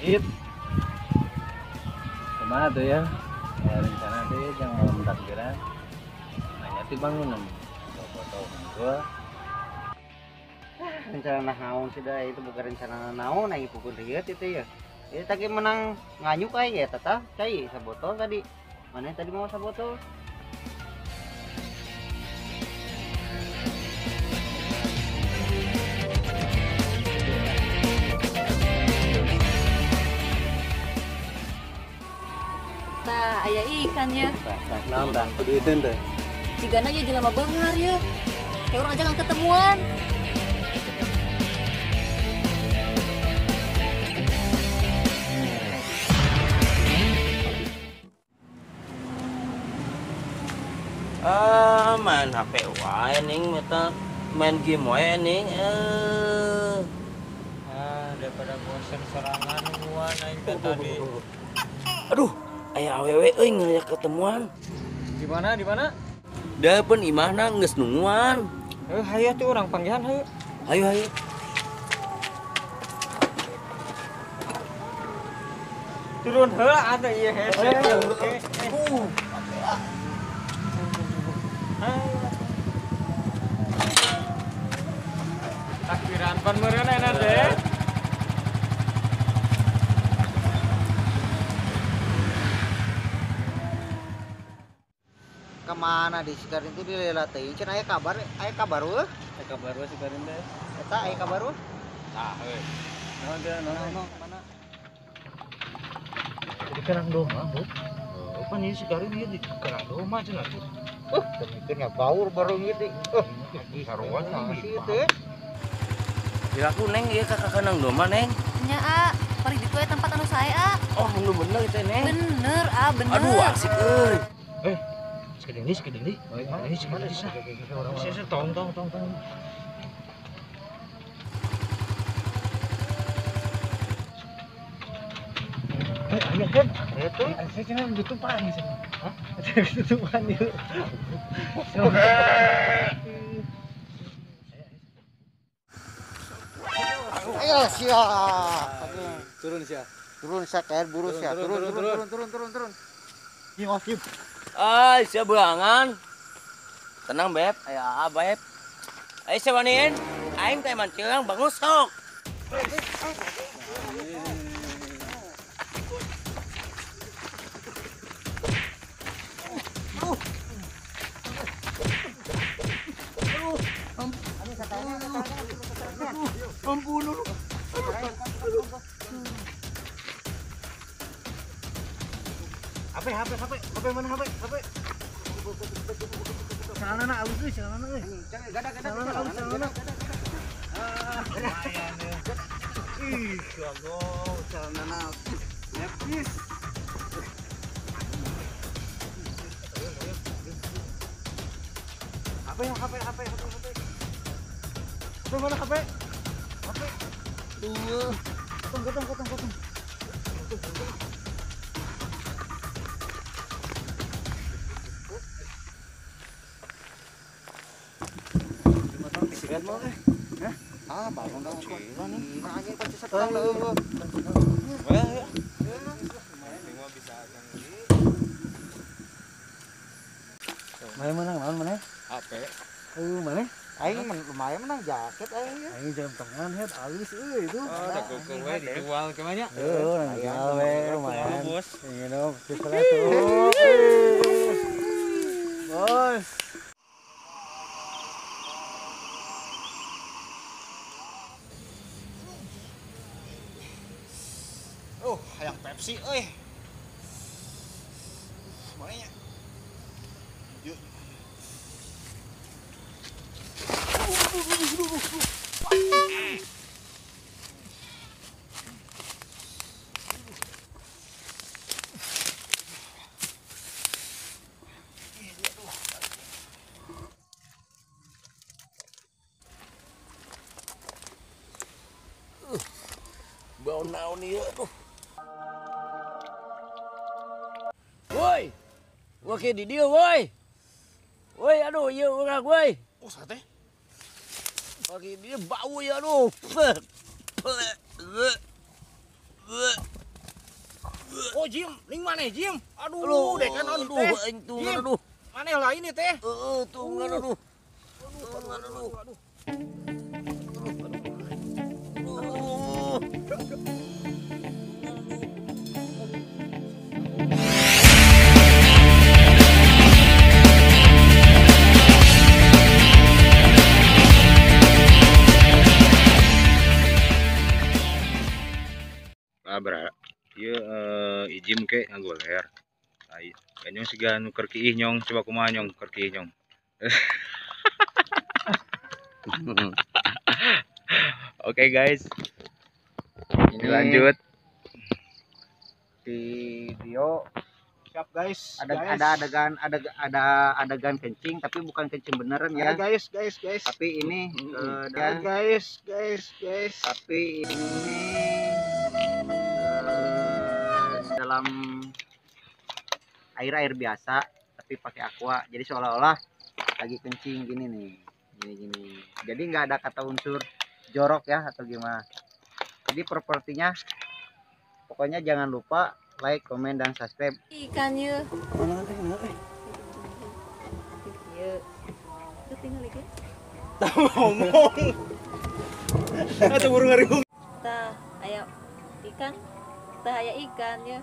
It. Kemana tuh ya? Ya rencana tuh ya jangan malam takbiran. Nanya tuh bangunan. Foto gua. Rencana naon sih dah itu bukan rencana naon aing pukul rieut itu ya. Itu tadi menang nganyuk aing ya tata cai sabotol tadi. Mana tadi mau sabotol? Tah, aya ikan ya. Tah, naon tah? Kudu itu teh. Cigana ye jelema beunghar ye. Kayak urang aja nggak ketemuan. Ah, main HP wae ning meta main game wae ning. Ah, daripada bosen serangan gua aing teh tadi. Aduh, aya awewe euy ngajak ketemuan. Di mana? Di mana? Da pun imahna geus nungguan. Hayu tuh urang panggihan hayu. Hayu hayu. Turun heula atuh ieu hese. Takbiran pan meureun enak deh. Kemana di si Karin itu dilela teuing cenah aya kabar eueuh. Aya kabar eueuh si Karin teh. Eta aya kabar eueuh. Tah euy. Naon teh naon mana? Di Karang Doma, Bu. Pan ieu si Karin ieu di Karang Doma cenah tuh. Mikirnya baur baru gitu. Saruan sih itu. Ya aku neng ieu ka Karang Doma neng. Nya a, paling ditu aya tempat anu sae a. Oh, nu bener teh neng. Bener a, bener. Aduh asik euy. Sekeding deui, sekeding deui. Tong tong tong tong. Ayo kan, itu saya kira tutupan di sini. Hah? Tutupan yuk. Ayo siap. Turun siap. Turun siap, kayak buru siap. Turun turun turun turun turun turun. Yuk, yuk. Ay, siap berangan. Tenang, Beb. Ayo, ah, Beb. Ayo, siapa nih? Aing teh mancing, bangun sok. Ampun. HP HP HP HP mana HP HP. Celana alus euy, celana euy. Gada gada celana. Ah, lumayan ya. Ih, Allah, celana lepis. HP HP HP HP HP. HP mana HP? HP. Dua. Potong potong potong potong. Sigat mau eh? Hah? Ah, bangun dong. Anjing pasti setang leueuh. Wah, ya. Mana menang naon mana? HP. Mana? Aing lumayan menang jaket aing ya. Aing jam tangan head alus euy itu. Oh, da kukung we dijual ke mana? Heeh, urang jual we lumayan. Bos. Ingin pistol tuh. Bos. Oh, hayang Pepsi euy. Mana nya? Yuk. Bau naon ieu tuh. Woi. Woi di dieu woi. Woi aduh ieu urang woi. Oh sate. Woi di dieu bau ya aduh. Oh Jim, ning maneh Jim? Aduh, dek kan naon teh. Jim, aduh. Maneh lain ieu teh. Heeh, tungan aduh. Tungan aduh. Aduh. Abra, ieu ijim ke ngagoler. Ai, nyong siga nu keur kiih nyong, coba kumaha nyong keur kiih nyong. Oke guys. Ini lanjut video. Siap guys. Ada guys. Ada adegan ada adegan kencing tapi bukan kencing beneran ya. Ada guys, guys, guys. Tapi ini ada guys, guys, guys. Tapi ini dalam air-air biasa tapi pakai aqua. Jadi seolah-olah lagi kencing gini nih. Gini-gini. Jadi nggak ada kata unsur jorok ya atau gimana. Jadi propertinya pokoknya jangan lupa like, komen, dan subscribe. Ikan ye. Mana teh? Mana teh? Ieu. Teu tinggal ieu. Tah ngomong. Atuh buru ngariung. Tah aya ikan. Tah aya ikan ye.